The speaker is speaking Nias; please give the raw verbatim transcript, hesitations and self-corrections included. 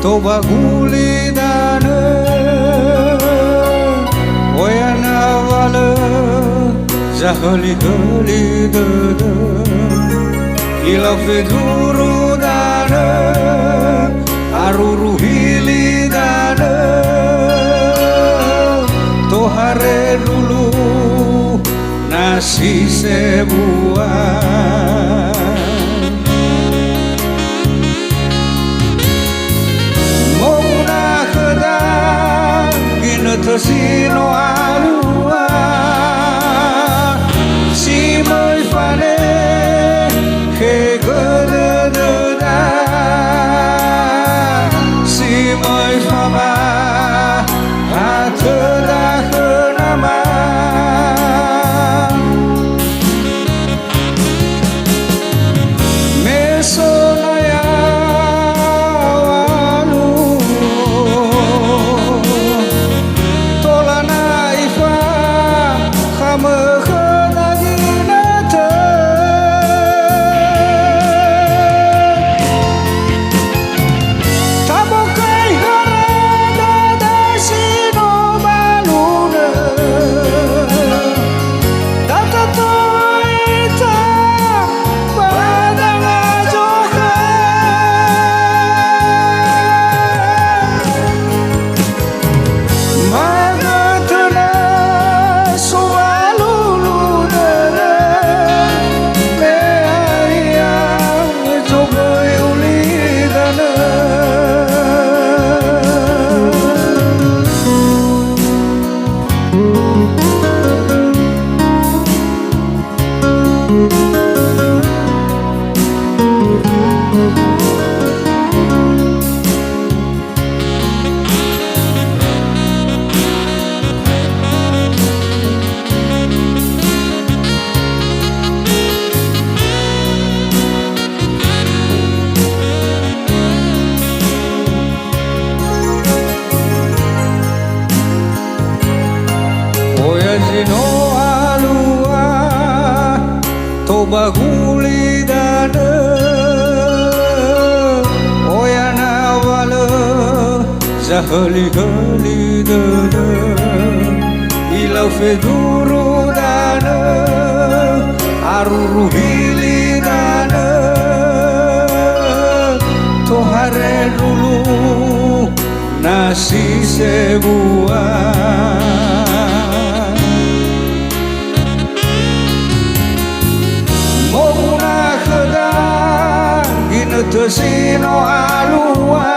Tobaguli danö, oya na wa lö zahölihöli dödö. Ilau feduru danö, aruru hili danö, tohare lulu nasi sebua. Moguna khöda ginötö si no alua, si möi fanehe gödödöda, si möi fama ha töda khö nama. Me so na yaŵa luo, tola na ifakhamö khöda ginötö. Tabokai harada dasi no balunö. Data toita badanga zokha. Magötö na soalulu dödö, me aia zogöi ulidanö. Oya zi no alua, tobaguli danö, oya na wa lö zahölihöli dödö. Ilau feduru danö, aruru hili danö, tohare lulu nasi sebua. Moguna khöda ginötö si no alua,